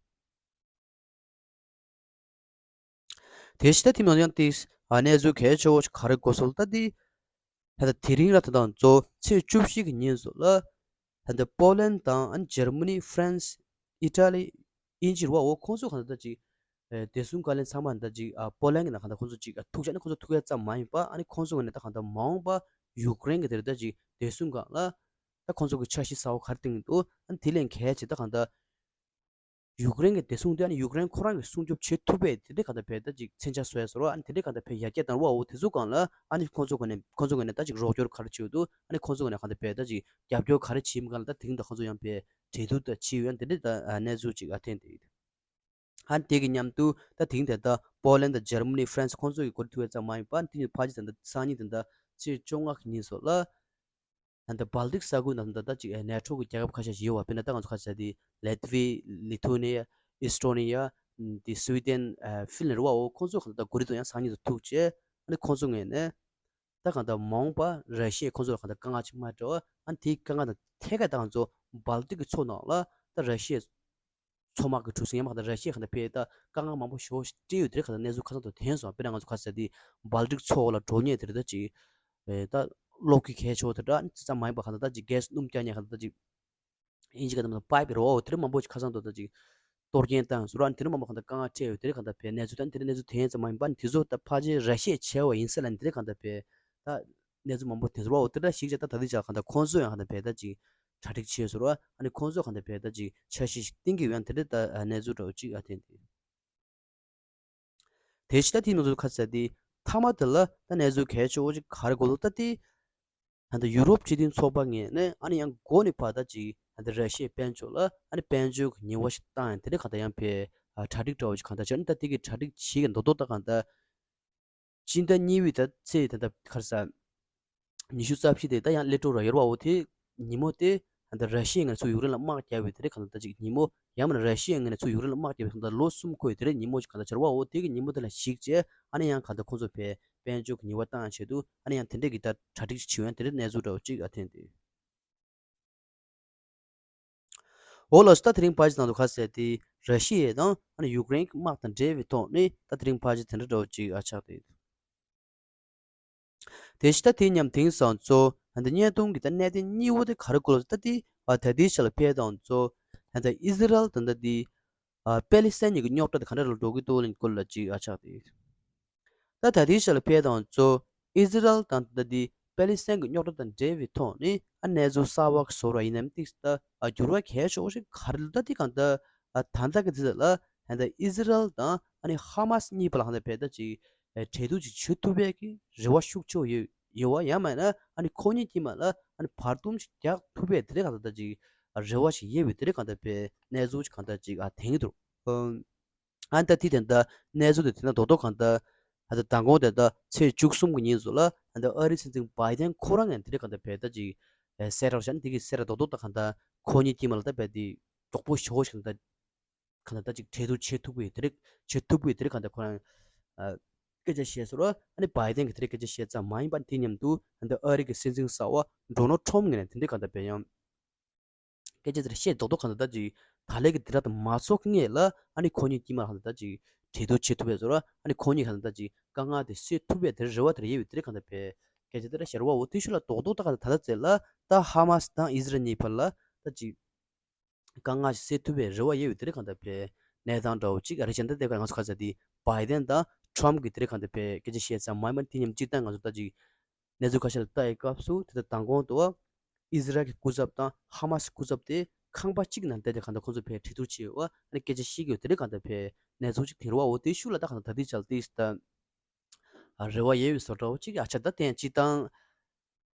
དེ་ཕྱི་ད་ཐིམ་ཡང་ཡང་ཏིག་ཨ་གནས་ཚུལ་གལ་ཆེ་བོ་ཞིག་ག་རེ་གོ་སོང་ད་དེ། ད་ལྟ་དེ་རིང་ར་ད་དང་གཙོ་ཚེས་བཅུ་བཞི་གི་ཉིན་སོ་ལ། ད་ལྟ་པོ་ལན་དང་ཨ་ནི་འཇར་མ་ནི་ཧྥ་རན་སི་ཨི་ཊ་ལི་དབྱིན་ཇི་རུ་བ་འོ་ཁོང་ཚོ་གང་ལྟར་ད་ཅིག་ཨེ་བདེ་སྲུང་བཀའ་བློན་ཚང་མ་ད་ཅིག་ཨ་པོ་ལན་གི་ནང་གང་ལྟར་ཁོང་ཚོ་ཅིག་ཨ་ཐུག་ཆ་ནི་ཁོང་ཚོ་ཐུག་ཡ་ཙམ་མ་ཡིན་པ་ཨ་ནི་ཁོང་ཚོ་གི་ནས་ད་གང་ལྟར་མ་འོངས་པ་ཡུཀ་རེན་གི་དེར་ད་ཅིག་བདེ་སྲུང་སྒང་ལ་ད་ཁོང་ཚོ་གི་འཆར་གཞི་གསར་བ་ག་རེ་བཏིང་འདུག་ཨ་ནི་དེ་ལས་གལ་ཆེ་ད་གང་ལྟར། ཡུཀ་རེན་གྱི་བདེ་སྲུང་དེ་ཨ་ནི་ཡུཀ་རེན་ཁོ་རང་གིས་སྲུང་སྐྱོབ་བྱེད་ཐུབ་པའི་དེ་འདྲའི་གང་ལྟར་བས་ད་ཅིག་མཚོན་ཆ་བཟོ་ཡ་བཟོ་རོགས་ཨ་ནི་དེ་འདྲའི་གང་ལྟར་བས་ཡར་རྒྱས་བཏང་རོགས་འོ་དེ་ཚོ་སྒང་ལ་ཨ་ནི་ཁོང་ཚོ་ག་ནས་ཁོང་ཚོ་ག་ནས་ད་ཅིག་རོགས་སྐྱོར་ག་རེ་བྱེད་འདུག་ཨ་ནི་ཁོང་ཚོ་ག་ནས་གང་ལྟར་བས་ད་ཅིག་རྒྱབ་སྐྱོར་ག་རེ་བྱེད་མི་གང་ལ་ད་དེང་ད་ཁོང་ཚོ་ཡང་བས་གྲོས་བསྡུར་ད་བྱེད་ཡོད་ཨ་ནི་དེ་འདྲའི་ད་གནས་ཚུལ་ཅིག་ཨ་ཐོན་ཏེ་ཡོད། ཨ་ནི་དེ་གི་མཉམ་དུ་ད་དེང་དེ་ད་པོ་ལན་ད་འཇར་མ་ནི་ཧྥ་རན་སི་ཁོང་ཚོ་གི་གོ་སྒྲིག་ཐུབ་ཡ་ཙམ་མ་ཡིན་པ་ཨ་ནི་དེ་ནི་ཕལ་ཆེར་ད་ད་སང་ཉིན་དེ་ད་ཚེས་བཅོ་ལྔ་གི་ཉིན་སོ་ལ། ད་ལྟ་སྦལ་ཏིག་ས་ཁུལ་ནང་ད་ལྟ་ཅིག་ནེ་ཊོ་གི་རྒྱལ་ཁབ་ཁ་ཤས་ཤིག་ཡོད་བ། དཔེར་ན་ད་ང་ཚོ་ཁ་ཤས་དེ་ལེ་ཏི་ཝི་ལི་ཐུ་ནི་ཡ་ཨི་སི་ཊོ་ནི་ཡ་དེ་སུའི་ཏན་ཧྥིན་ལན་རེད་བ། འོ་ཁོང་ཚོ་གང་ལྟར་གོ་རིམ་དུ་ཡང་སང་ཉིན་དུ་ཐུག་བྱས་ཨ་ནི་ཁོང་ཚོ་ངོས་ནས་ད་གང་ལྟར་མ་འོངས་པ་ར་ཤི་ཡས་ཁོང་ཚོ་ལ་གང་ལྟར་དཀའ་ངལ་ཅིག་མ་སྤྲད་པ་ཨ་ནི་དེའི་དཀའ་ངལ་དང་ཐད་ཀར་ད་ང་ཚོ་སྦལ་ཏིག་གི་མཚོ་ནང་ལ་ད་ར་ཤི་ཡས་མཚོ་དམག་གི་གྲུ་གཟིངས་ཡང་མ་གང་ལྟར་ར་ཤི་ཡ་གང་ལྟར་ཕེ་ད་དཀའ་ངལ་མང་པོ་ཞེ་པོ་ཞིག་སྤྲད་ཡོད་དེ་རེད། གང་ལྟར་གནས་ཚུལ་ཁ་སང་དུ་ཐོན་སོང་། དཔེར་ན་ང་ཚོ་ཁ་ས་དེ་སྦལ་ཏིག་མཚོ་ལ་འགྲོ་མཁན་དེ་རེད་ད་ཅིག་ད་གློག་གི་གལ་ཆེ་བོ་དེ་འདྲ་ཙམ་མ་ཡིན་པ་གང་ལྟར་ད་ཅིག་གེ་སི་སྣུམ་རྒྱག་མཁན་གང་ལྟར་ད་ཅིག་དབྱིན་ཇི་ག་ད་མ་པའི་རོ་དེ་རིགས་མང་པོ་ཞིག་ཁ་སང་དུ་ད་ཅིག་གཏོར་སྐྱོན་བཏང་སོང་ར། དེ་རིགས་མང་པོ་གང་ལྟར་དཀའ་ངལ་འཕྲད་ཡོད་དེ་རེད། གང་ལྟར་ཕེ་གནས་ཚུལ་ད་དེ་རིགས་གནས་ཚུལ་ཐོན་ཙམ་མ་ཡིན་པ་དེ་ཚོ་ད་ཕལ་ཆེར་ར་ཤི་ཡས་བྱས་པ་ཡིན་ས་ལ་དེ་རིགས་གང་ལྟར་ཕེ་ད། གནས་ཚུལ་མང་པོ་དེ་ཚོ་རོ་དེ་འདྲ་ཞིག་བྱས་ད་ད་ལྟའི་ཆར་གང་ལྟར་ཁོང་ཚོ་ཡང་གང་ལྟར་བས་ད་ཅིག་གྲ་སྒྲིག་བྱས་སོང་ར། ཨ་ནི་ཁོང་ཚོ་གང་ལྟར་བས་ད་ཅིག་འཆར་གཞི་ཞིག་བཏིང་གི་ཡོད་ཡང་དེ་འདྲ་ད་གནས་ཚུལ་འདྲ་བོ་ཅིག་ཨ་ཐོན་ཏེ། དེ་ཕྱི་ད་དེ་ནང་ཚོ་ཁ་ཚ་དེ་མཐའ་མ་དེ་ལ་ད་གནས་ཚུལ་གལ་ཆེ་བོ་ཅིག་ག་རེ་གོ་ལོ་ད་དེ། ད་ལྟ་ཡུ་རོབ་སྤྱི་མཐུན་ཚོགས་པ་ངོས་ནས་ཨ་ནི་ཡང་འགོ་ནས་ཕར་ད་ཅིག་ད་ལྟ་ར་ཤི་ཡའི་དཔལ་འབྱོར་ལ་ཨ་ནི་དཔལ་འབྱོར་གྱི་ཉེས་པ་ཞིག་བཏང་ཡང་དེ་འདྲ་གང་ལྟར་ཡང་བས་གྲ་སྒྲིག་འདྲ་བོ་ཞིག་གང་ལྟར་བྱས་ཨ་ནི་ད་དེ་གི་གྲ་སྒྲིག་བྱེད་ཀྱི་མདོག་མདོག་ད་གང་ལྟར། སྤྱི་ཟླ་གཉིས་པའི་ད་ཚེས་ད་ལྟ་ག་རེ་ཟ། ཉི་ཤུ་རྩ་བཞི་དེ་ད་ཡང་སླེབས་འགྲོ་ར་ཡོད་རེད་བ། འོ་དེ་ཉིན་མོ་དེ་ད་ལྟ་ར་ཤི་ཡའི་ངོས་ནས་ཚུར་ཡུཀ་རེན་ལ་དམག་རྒྱག་པའི་དེ་རིགས་གང་ལྟར་ད་ཅིག་ཉིན་མོ་ཡང་མིན་ན་ར་ཤི་ཡའི་ངོས་ནས་ཚུར་ཡུཀ་རེན་ལ་དམག་རྒྱག་པའི་གང་ལྟར་ལོ་གསུམ་འཁོར་བའི་དེ་རིགས་ཉིན་མོ་ཞིག་གང་ལྟར་ཆགས་རེད་བ། འོ་དེ་གི་ཉིན་མོ་དེ་ལ་གཞིགས་བྱས་ཨ་ནི་ཡང་གང་ལྟར་ཁོང་ཚོ་བས་དཔལ་འབྱོར་གྱི་ཉེས་པ་བཏང་ཡ་ཆེད་དུ་ཨ་ནི་ཡང་དེ་འདྲས་ཀྱི་ད་གྲ་སྒྲིག་ཅིག་བྱེད་ཡོང་དེ་འདྲས་གནས་ཚུལ་འདྲ་བོ་ཅིག་ཨ་ཐོན་ཏེ། འོ་ལགས་སོ། ད་དེ་རིང་ཕལ་ཆེར་ནང་དུ་ཁ་གསལ་ཏེ་ར་ཤི་ཡ་དང་ཨ་ནི་ཡུཀ་རེན་གྱི་དམག་དང་འབྲེལ་བའི་ཐོག་ནས་ད་དེ་རིང་ཕལ་ཆེར་དེ་འདྲ་འདྲ་བོ་ཅིག་ཨ་ཆགས་ཏེ། དེ་བཞིན་ད་དེ་མཉམ་དེང་སང་ཚོ་ད་ལྟ་བརྙན་ཐུང་གི་ད་གནད་དོན་གཉིས་པོ་དེ་ག་རེ་སྐོར་ལ་ད་དེ་ཨ་ད་དེའི་ཆ་ལ་ཕེབས་དང་ཚོ་ད་ལྟ་ཨི་ཟི་རལ་ད་ལྟ་དེ་ཨ་པེ་ལི་སི་ཐན་གཉིས་ཀྱི་རྙོག་དྲ་དེ་ག་འདྲ་ལ་འགྲོ་གི་འདུག་ལ་སྐོར་ལ་ཅིག་ཨ་ཆགས་ཏེ། ད་ད་ལྟའི་ཆ་ལ་ཕེབས་དང་གཙོ་ཨི་ཟི་རལ་དང་ད་ལྟ་དེ་པེ་ལི་སི་ཐན་གྱི་རྙོག་དྲ་དང་འབྲེལ་བའི་ཐོག་ནས་ཨ་གནས་ཚུལ་གསར་བ་བཟོ་ར་ཡིན་ནམ་ཏིག་ད་ཨ་འགྱུར་བ་གལ་ཆེ་བ་ཞིག་ག་རེ་ལ་ད་ཏིག་གང་ད་ཨ་ད་ལྟ་གི་དུས་ལ་ད་ལྟ་ཨི་ཟི་རལ་དང་ཨ་ནི་ཧ་མ་སི་གཉིས་བར་ལ་ཧ་ད་བས་ད་ཅིག་ཨ་གྲོས་བསྡུར་ཅིག་བྱེད་ཐུབ་པའི་གི་རེ་བ་ཤུགས་ཆེ་བ་ཡོད་ཡོད་བ། ཡང་མིན་ན་ཨ་ནི་ཁོ་གཉིས་དཀྱིལ་མ་ལ་ཨ་ནི་བར་འདུམ་ཅིག་རྒྱག་ཐུབ་པའི་དེ་རེད་གང་ད་ད་ཅིག་ཨ་རེ་བ་ཞིག་ཡོད་པའི་དེ་རེད་གང་ད་བས་གནས་ཚུལ་ཅིག་གང་ད་ཅིག་ཨ་དེང་གི་འདུག་ཨ་ནི་ད་དེ་དེ་འདྲ་གནས་ཚུལ་དེ་དེ་འདྲ་རྡོག་རྡོག་གང་ལྟར་ཨ་ད་མདང་དགོང་དེ་ད་ཚེས་བཅུ་གསུམ་གྱི་ཉིན་སུ་ལ་ཨ་ད་ཨ་རིའི་སྲིད་འཛིན་བྷའི་ཏན་ཁོ་རང་ངས་དེ་འདྲ་གང་ལྟར་བས་ད་ཅིག་ཨ་གསལ་བསྒྲགས་བྱས་ནས་དེ་གི་གསལ་བསྒྲགས་རྡོག་རྡོག་ད་གང་ལྟར་ཁོ་གཉིས་དཀྱིལ་མ་ལ་ད་བས་དེ་མགྱོགས་པོ་ཞེ་པོ་ཞིག་གང་ལྟར་གང་ལྟར་ད་ཅིག་གྲོས་བསྡུར་བྱེད་ཐུབ་པའི་དེ་རིགས་བྱེད་ཐུབ་པའི་དེ་རིགས་གང་ལྟར་ཁོ་རང་ཨ་ སྐད་ཆ་བཤད་སོང་ར། ཨ་ནི་བྷའི་ཌེན་གྱིས་དེ་འདྲའི་སྐད་ཆ་བཤད་ཙམ་མ་ཡིན་པ་དེ་མཉམ་དུ་ཨ་ནི་ཨ་རི་གི་སྲིད་འཛིན་གསར་པ་ཌོ་ནལ་ཊམ་ངོས་ནས་དེ་འདྲའི་གང་ལྟར་བས་ཡང་སྐད་ཆ་དེ་བཤད་རྡོག་རྡོག་གང་ལྟར་ད་ཅིག་ད་ལན་གྱི་དེ་ར་དང་མ་ཚོགས་ངེས་ལ་ཨ་ནི་ཁོ་གཉིས་དཀྱིལ་མ་གང་ལྟར་ད་ཅིག་གྲོས་བསྡུར་བྱེད་ཐུབ་པའི་བཟོ་ར། ཨ་ནི་ཁོ་གཉིས་གང་ལྟར་ད་ཅིག་དཀའ་ངལ་དེ་སེལ་ཐུབ་པའི་དེ་རེ་བ་དེ་རེ་ཡོད་པའི་དེ་འདྲའི་གང་ལྟར་བས་སྐད་ཆ་དེ་ར་བཤད་ར་བ། འོ་དེ་ཤུལ་ལ་རྡོག་རྡོག་ད་གང་ལྟར་ད་ལྟ་ཚེ་ལ་ད་ཧ་མ་སི་དང་ཨི་ཟི་རལ་གཉིས་བར་ལ་ད་ཅིག་དཀའ་ངལ་ཞིག་སེལ་ཐུབ་པའི་རེ་བ་ཡོད་པའི་དེ་རིང་གང་ལྟར་བས་གནས་སྟངས་འདྲ་བོ་གཅིག་རེད་བྱས། ད་ལྟའི་ཁར་ང་ཚོ་ག་ཚོད་དེ་བྷའི་ཌེན་དང་ཊམ་གྱིས་དེ་རིང་གང་ལྟར་བས་སྐད་ཆ་བཤད་ཙམ་མ་ཡིན་པར་དེ་མཉམ་སྤྱིར་བཏང་ང་ཚོ་ད་ཅིག་གནས་ཚུལ་ཁ་ཤས་ལ་ལྟ་ཡི་སྐབས་སུ་དེ་ལྟར་མདང་དགོང་དུ་ཨི་ཟི་རལ་གྱི་སྐུ་ཚབ་དང་ཧ་མ་སི་སྐུ་ཚབ་དེ་ཁང་པ་གཅིག་ནང་བསྡད་དེ་གང་ལྟར་ཁོང་ཚོ་བས་གྲོས་བསྡུར་བྱས་ཡོད་པ་ཨ་ནི་སྐད་ཆ་བཤད་ཀྱི་ཡོད། དེ་རིང་གང་ལྟར་བས་གནས་ཚུལ་གཅིག་དེ་རེད་བ། འོ་དེའི་ཤུལ་ལ་ད་གང་ལྟར་ད་ལྟའི་ཆར་དེ་ད། ཨ་རེ་བ་ཡོད་པའི་བཟོ་འདྲ་བོ་གཅིག་ཨ་ཆ་ད་དེ་ཡང་སྤྱིར་བཏང་།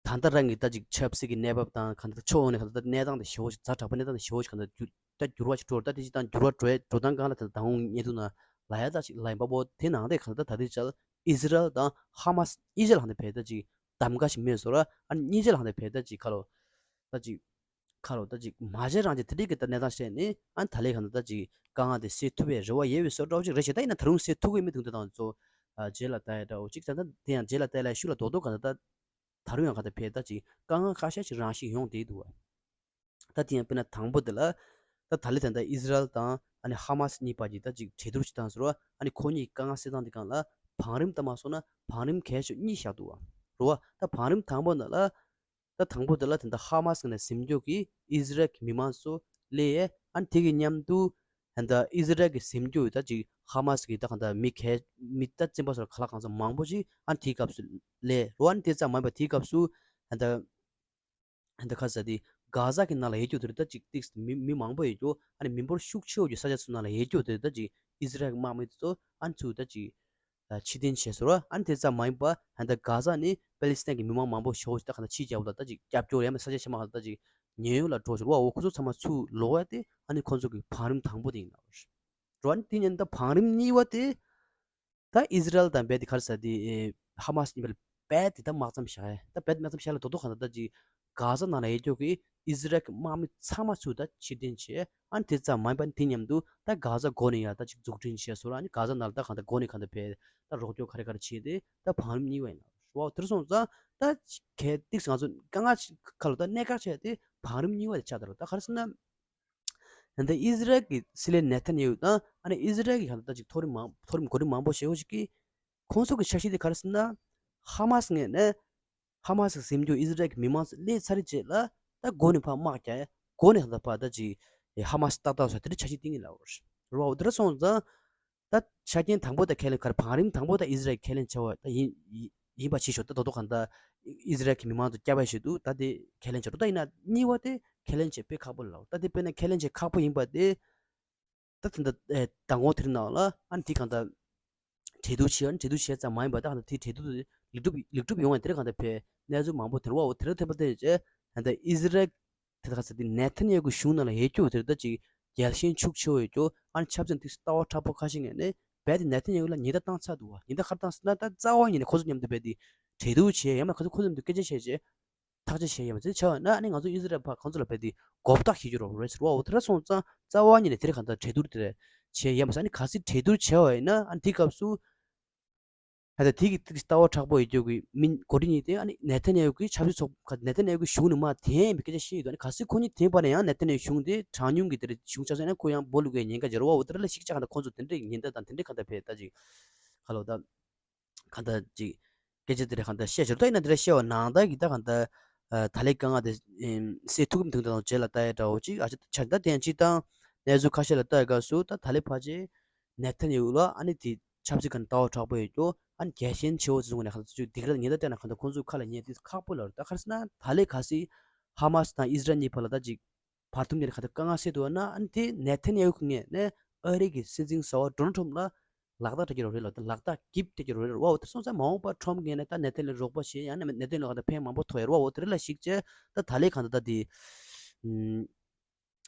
ད་ལྟ་རང་གི་ད་ཅིག་ཆབ་སྲིད་ཀྱི་གནས་བབ་དང་གང་ལྟར་ཕྱོགས་ཡོངས་ནས་གང་ལྟར་གནས་སྟངས་དེ་ཞེ་བོ་ཞིག་ཛ་དྲག་པོ་གནས་སྟངས་དེ་ཞེ་བོ་ཞིག་གང་ལྟར་འགྱུར་ད་འགྱུར་བ་ཞིག་འགྲོ་ར། ད་དེ་སྤྱིར་བཏང་འགྱུར་བ་འགྲོ་འགྲོ་སྟངས་སྒང་ལ་ད་ད་དུང་བརྙན་ཐུང་ནང་ལབ་ཡ་ད་ཅིག་ལབ་ཡིན་པ་པོ་དེ་ནང་དེ་གང་ལྟར་ད་ལྟའི་ཆར་ཨི་ཟི་རལ་དང་ཧ་མ་སི་གཉིས་ཆ་ལ་གང་ལྟར་བས་ད་ཅིག་གདམ་ག་ཞིག་མེད་བཟོ་ར། ཨ་ནི་གཉིས་ཆ་ལ་གང་ལྟར་བས་ད་ཅིག་ཁ་ལོ་ད་ཅིག་ཁ་ལོ་ད་ཅིག་མ་བྱེད་རང་བྱེད་དེ་འདྲའི་གི་ད་གནས་སྟངས་བཤད་ནས་ཨ་ནི་ད་ལས་གང་ལྟར་ད་ཅིག་དཀའ་ངལ་དེ་སེལ་ཐུབ་པའི་རེ་བ་ཡོད་པའི་བཟོ་འདྲ་བོ་ཅིག་རེད་བྱས། ད་ཡིན་ན་ད་རུང་སེལ་ཐུབ་ཀྱི་མེད་དུས་འདི་དང་ཚོ་རྗེས་ལ་ལྟ་ཡ་འདྲ་བོ་ཅིག་ད་ད་དེ་ཡང་རྗེས་ལ་ལྟ་ཡ་ལ་ཤུགས་ལ་རྡོག་རྡོག་གང་ལྟར་ད། ད་རུང་ཡང་གང་ལྟར་བས་ད་ཅིག་དཀའ་ངལ་ཁ་ཤས་ཤིག་རང་ཤིག་ཡོང་བསྡད་འདུག་བ། ད་དེ་ཡང་དཔེར་ན་དང་པོ་དེ་ལ་ད་ད་ལི་ད་ལྟ་ཨི་ཟི་རལ་དང་ཨ་ནི་ཧ་མ་སི་གཉིས་བར་གྱི་ད་ཅིག་གྲོས་བསྡུར་བྱེད་སྟངས་ཟེར་བ། ཨ་ནི་ཁོ་གཉིས་དཀའ་ངལ་སེལ་སྟངས་དེ་སྒང་ལ་བང་རིམ་ལྟ་མ་སོང་ན་བང་རིམ་གལ་ཆེ་གཉིས་བཞག་འདུག་བ། རེད་བ། ད་བང་རིམ་དང་པོ་ནང་ལ་ད་དང་པོ་དེ་ལ་ད་ལྟ་ཧ་མ་སི་ནས་འཛིན་སྐྱོང་གིས་ཨི་ཟི་རལ་གྱི་མི་མང་ཚོ་སླེབས་ཡས། ཨ་ནི་དེ་གི་མཉམ་དུ་ད་ལྟ་ཨི་ཟི་རལ་གྱི་འཛིན་སྐྱོང་ད་ཅིག་ཧ་མ་སི་གི་ད་གང་ལྟར་མི་གལ་མི་ད་བཙོན་པ་ཚོ་ལ་ག་ལ་གང་འཚམ་མང་པོ་ཞིག་ཨ་ནི་དེའི་སྐབས་སུ་སླེབས་རེད་བ། ཨ་ནི་དེ་ཙམ་མ་ཡིན་པ་དེའི་སྐབས་སུ་ད་ལྟ། ཨ་ནི་ཁ་ས་དེ་གྷ་ཟ་གི་ནང་ལ་ཡོད་རྒྱུ་དེ་རེད། ད་ཅིག་ཏིག་མི་མི་མང་པོ་ཡོད་རྒྱུ། ཨ་ནི་མི་འབོར་ཤུགས་ཆེ་བོ་ཅིག་ས་ཆ་ཚོ་ནང་ལ་ཡོད་རྒྱུ་དེ་རེད། ད་ཅིག་ཨི་ཟི་རལ་གྱི་དམག་མི་དེ་ཚོ་ཨ་ནི་ཚུར་ད་ཅིག་ཕྱིར་འཐེན་བྱས་སོང་ར། ཨ་ནི་དེ་ཙམ་མ་ཡིན་པ་ད་ལྟ་གྷ་ཟ་ནི་པེ་ལི་སི་ཐན་གྱི་མི་མང་མང་པོ་ཞེ་བོ་ཞིག་ད་ག་ད་ཕྱི་རྒྱལ་ཁབ་ལ་ད་ཅིག་རྒྱབ་སྐྱོར་ཡང་མེད། ས་ཆ་ཆེན་མོ་ག་ད་ཅིག་ཉེན་གཡོལ་ལ་འགྲོ་ཞོར་བ། འོ་ཁོ་ཚོ་ཚང་མ་ཚུར་ལོག་ཡ་དེ་ཨ་ནི་ཁོ་ཚོ་གི་བང་རིམ་དང་པོ་དེ་ཡིན་ནོ་རེད། འོ་ཨ་ནི་དེ་ཉིན་ད་བང་རིམ་གཉིས་པ་དེ། ད་ཨི་ཟི་རལ་དང་རྦད་དེ་ག་རེ་ཟེར་དེ་ཧ་མ་སི་གཉིས་བར་རྦད་དེ་ད་དམག་མཚམས་བཞག་ཡ། ད་རྦད་དམག་མཚམས་བཞག་ལ་རྡོག་རྡོག་གང་ལྟར་ད་ཅིག་གྷ་ཟ་ནང་ལ་ཡོད་རྒྱུ་གི་ཨི་ཟི་རལ་གྱི་དམག་མི་ཚང་མ་ཚུར་ད་ཕྱིར་འཐེན་བྱས། ཨ་ནི་དེ་ཙམ་མ་ཡིན་པ་དེ་མཉམ་དུ་ད་གྷ་ཟ་མགོ་ནས་ཡར་ད་ཅིག་འཛུགས་སྐྲུན་བྱས་སོང་ར། ཨ་ནི་གྷ་ཟ་ནང་ལ་ད་གང་ལྟར་མགོ་ནས་གང་ལྟར་བས་ད་རོགས་སྐྱོར་ག་རེ་ག་རེ་བྱས་ཏེ་ད་བང་རིམ་གཉིས་པ་ཡིན་ནོ་རེད་བ། དེར་སོང་ཙང་ད་གལ་ཏིག་ང་ཚོ་དཀའ་ངལ་ཁ་ལོ་ད་གནད་འགག་ཆེ་དེ་བང་རིམ་གཉིས་པ་དེ་ཆགས་ད་རོ། ད་ག་རེ་ཟེར་ན། ད་ལྟ་ཨི་ཟི་རལ་གྱི་སྲིད་བློན་ནེ་ཐན་ཡ་ཧུ་དང་ཨ་ནི་ཨི་ཟི་རལ་གྱི་གང་ལྟར་ཅིག་མཐོ་རིམ་མང་མཐོ་རིམ་གོ་རིམ་མང་པོ་ཞེ་པོ་ཞིག་གིས་ཁོང་ཚོ་གི་འཆར་གཞི་དེ་ག་རེ་ཟེར་ན། ཧ་མ་སི་ངོས་ནས་ཧ་མ་སི་གི་འཛིན་སྐྱོང་ཨི་ཟི་རལ་གྱི་མི་མང་ཚོ་སླེབས་ཚར་རྗེས་ལ་ད་མགོ་ནས་ཕར་དམག་རྒྱག་ཡ། མགོ་ནས་གང་ལྟར་ཕར་ད་ཅིག་ཧ་མ་སི་ཏག་ཏག་བཟོ་དེ་འདྲ་འཆར་གཞི་བཏིང་གི་ལབ་པ་རེད་བ། འོ་དེ་འདྲ་སོང་ཙང་། ད་ཆ་རྐྱེན་དང་པོ་དང་ཁས་ལེན་ག་རེ་བང་རིམ་དང་པོ་ད་ཨི་ཟི་རལ་ཁས་ལེན་བྱ་བ་ད་ཡིན་ཡིན་ཡིན་པ་ཞིག་ཤོག་ད་རྡོག་རྡོག་གང་ལྟར་ཨི་ཟི་རལ་གྱི་མི་མང་ཚོ་སྐྱབས་ཡ་ཞིག་འདུག་ད་དེ་ཁས་ལེན་བྱ་འགྲོ། ད་ཡིན་ན་གཉིས་པ་དེ་ཁས་ལེན་བྱེད་དཔེ་ཁག་པོ་ལབ། ད་དེ་དཔེར་ན་ཁས་ལེན་བྱེད་ཁག་པོ་ཡིན་པ་དེ་ད་ད་ལྟ་ཨེ་མདང་དགོང་དེ་རིང་ནང་ལ་ཨ་ནི་དེ་གང་ལྟར་གྲོས་བསྡུར་བྱས། ཨ་ནི་གྲོས་བསྡུར་བྱས་ཙམ་མ་ཡིན་པ་ད་གང་ལྟར་དེ་གྲོས་བསྡུར་ལེགས་གྲུབ་ལེགས་གྲུབ་ཡོང་བ་དེ་རེད། གང་ལྟར་བས་གནས་ཚུལ་མང་པོ་དེ་རེད་བ། འོ་དེ་རེད། ཐེངས་པ་དེ་བྱས་ད་ལྟ་ཨི་ཟི་རལ་དེ་ད་ག་ཚོད་དེ་ནེ་ཐན་ཡ་ཧུ་གི་གཞུང་ནང་ལ་ཡོད་རྒྱུ་དེ་ད་ཅིག་རྒྱལ་ཞེན་ཤུགས་ཆེ་བོ་ཡོད་རྒྱུ། ཨ་ནི་ཆབ་སྲིད་དེ་ལྟ་བ་མཁྲེགས་པོ་ཁ་ཤས་ངོས་ནས་རྦད་དེ་ནེ་ཐན་ཡ་ཧུ་ལ་ཉེན་བརྡ་བཏང་ཚར་འདུག་བ། ཉེན་བརྡ་ག་རེ་བཏང་ཟེར་ན་ད་རྩ་བ་ཉིད་ནས་ཁོ་ཚོ་མཉམ་དུ་རྦད་དེ་གྲོས་བསྡུར་བྱས་ཡང་མ་ཁོ་ཚོ་ཁོ་ཚོ་མཉམ་དུ་སྐད་ཆ་བཤད་བྱས་ཐག་གཅོད་བྱས་ཡང་མ་ཚད་བྱ་བ་ན་ཨ་ནི་ང་ཚོ་ཨི་ཟི་རལ་ཕར་ཁོ་ཚོ་ལ་རྦད་དེ་མགོ་བཏགས་བྱེད་རྒྱུ་རོ་རེད་ཟེར་བ། འོ་དེ་འདྲ་སོང་ཙང་རྩ་བ་ཉིད་ནས་དེ་རེད། གང་ལྟར་གྲོས་བསྡུར་དེ་རེད་བྱས་ཡང་མ་ཟད། ཨ་ནི་གལ་སྲིད་གྲོས་བསྡུར་བྱས་པ་ཡིན་ན་ཨ་ནི་དེའི་སྐབས་སུ། ད་ལྟ་དེ་གི་ཏིག་ལྟ་བ་མཁྲེགས་པོ་ཡོད་རྒྱུ་གི་མི་འགོ་ཁྲིད་གཉིས་དེ་ཨ་ནི་ནེ་ཐན་ཡ་ཧུ་གི་ཆབ་སྲིད་ཚོགས་ཁག་ནེ་ཐན་ཡ་ཧུ་གི་གཞུང་ནས་མར་འཐེན་ཡིན་པའི་སྐད་ཆ་བཤད་ཡོད་དོ། ཨ་ནི་གལ་སྲིད་ཁོ་གཉིས་འཐེན་པ་ན་ཡང་ནེ་ཐན་ཡ་ཧུ་གཞུང་དེ་གྲངས་ཉུང་གི་དེ་རེད་གཞུང་ཆགས་སོང་ན་ཁོ་ཡང་སྦོ་ལུག་གི་ཉེན་ཁ་འཇོག་རོགས། འོ་དེ་ར་ལ་ཞིག་ཆགས་གང་ལྟར་ཁོང་ཚོ་དེ་འདྲའི་ཉེན་བརྡ་དང་དེ་འདྲའི་གང་ལྟར་བས་ད་ཅིག་ག་ལོ་ད་གང་ལྟར་ཅིག་སྐད་ཆ་དེ་རེད་གང་ལྟར་བཤད་ཞོར་ད་ཡིན་ན་དེ་འདྲ་བཤད་པ་ནང་ལྟར་གྱི་ད་གང་ལྟར་ད་ལས་དཀའ་ངལ་དེ་སེལ་ཐུབ་ཀྱི་མི་འདུག་ད་དང་རྗེས་ལ་ལྟ་ཡ་འདྲ་བོ་ཅིག་ཨ་ཅག་ཆགས་ད་དེ་ཡང་སྤྱིར་བཏང་གནས་ཚུལ་ཁ་ཤས་ལ་ལྟ་ཡི་སྐབས་སུ་ད་ད་ལས་ཕལ་ཆེར་ནེ་ཐན་ཡ་ཧུ་ལ་ཨ་ནི་དེ་ཆབ་སྲིད་ཀྱི་ལྟ་བ་མཁྲེགས་པོ་ཡོད་རྒྱུ། ཨ་ནི་རྒྱལ་ཞེན་ཆེ་བོ་ཚོའི་ངོས་ནས་གང་ལྟར་ཚུར་སྡིགས་ར་ཉེན་བརྡ་སྤྲད་ན་གང་ལྟར་ཁོང་ཚོའི་ཁ་ལ་ཉན་དེ་ཁག་པོ་ལ་རེད། ད་ག་རེ་ཟེར་ན་ད་ལས་གལ་སྲིད་ཧ་མ་སི་དང་ཨི་ཟི་རལ་གཉིས་བར་ལ་ད་ཅིག་བར་འདུམ་གཉིས་ལ་ག་ད་དཀའ་ངལ་སེལ་ཐུབ་པ་ན་ཨ་ནི་དེ་ནེ་ཐན་ཡ་ཧུ་གི་ངོས་ནས་ཨ་རི་གི་སྲིད་འཛིན་གསར་པ་ཌོ་ནལ་ཊམ་ལ་ལག་རྟགས་སྤྲད་ཀྱི་རེད་ལ། ད་ལག་རྟགས་གིབ་སྤྲད་ཀྱི་རེད་བ། འོ་དེ་སོང་ཙང་མ་འོངས་པར་ཊམ་གི་ངོས་ནས་ད་ནེ་ཐན་ལ་རོགས་པ་བྱེད་ཡང་ན་ནེ་ཐན་ལ་ག་ད་ཕན་མང་པོ་ཐོགས་ཡ་རེད་བ། འོ་དེ་རེད་ལ་ཞིག་བྱས་ད་ད་ལས་གང་ད་ད་དེ་ཨུམ།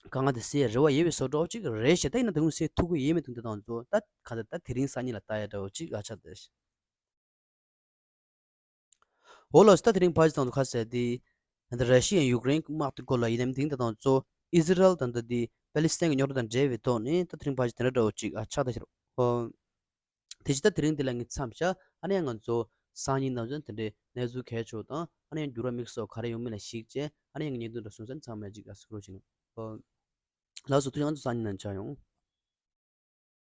དཀའ་ངལ་དེ་སེལ་རེ་བ་ཡོད་པའི་བཟོ་འདྲ་ཅིག་རེད་ཤག་ད་ཡིན་ན་དེ་རིང་སེལ་ཐུབ་ཀྱི་ཡོད་མེད་དུ་འདི་དང་ཚོ་ད་ག་ད་ད་དེ་རིང་སང་ཉིན་ལ་ལྟ་ཡ་འདྲ་བོ་ཅིག་ཨ་ཆགས་ཏེ། འོ་ལགས་སོ། ད་དེ་རིང་ཕར་ཅིག་དང་དུ་ཁ་གསལ་ཏེ། ད་ར་ཤི་ཡ་ཡུཀ་རེན་གྱི་དམག་དེ་སྐོར་ལ་ཡིན་ནམ་དེང་ད་དང་གཙོ་ཨི་ཟི་རལ་དང་ད་དེ་པེ་ལི་སི་ཐན་གྱི་རྙོག་དྲ་དང་འབྲེལ་བའི་ཐོག་ནས་ད་དེ་རིང་ཕར་ཅིག་དེ་འདྲ་འདྲ་བོ་ཅིག་ཨ་ཆགས་ད་ཤི་རོ། ཨོ། དེ་བཞིན་ད་དེ་རིང་འདི་ལ་ངས་མཚམས་བཞག་ཨ་ནི་ཡང་ང་ཚོ་སང་ཉིན་ནང་ཚུན་དེ་འདྲའི་གནས་ཚུལ་གལ་ཆེ་བ་དང་ཨ་ནི་ཡང་འགྱུར་བ་དམིགས་བསལ་ག་རེ་ཡོང་མིན་ལ་གཞིགས་བྱས་ཨ་ནི་ཡང་ངས་བརྙན་ཐུང་འདྲ་སོང་ཙང་ཚང་མས་ཅིག་ལ་གཟིགས་རོགས་བྱེད་གནང་། ལགས་སོ། ཐུགས་རྗེ་ཆེ། ང་ཚོ་སང་ཉིན་ནང་མཇལ་ཡོང་།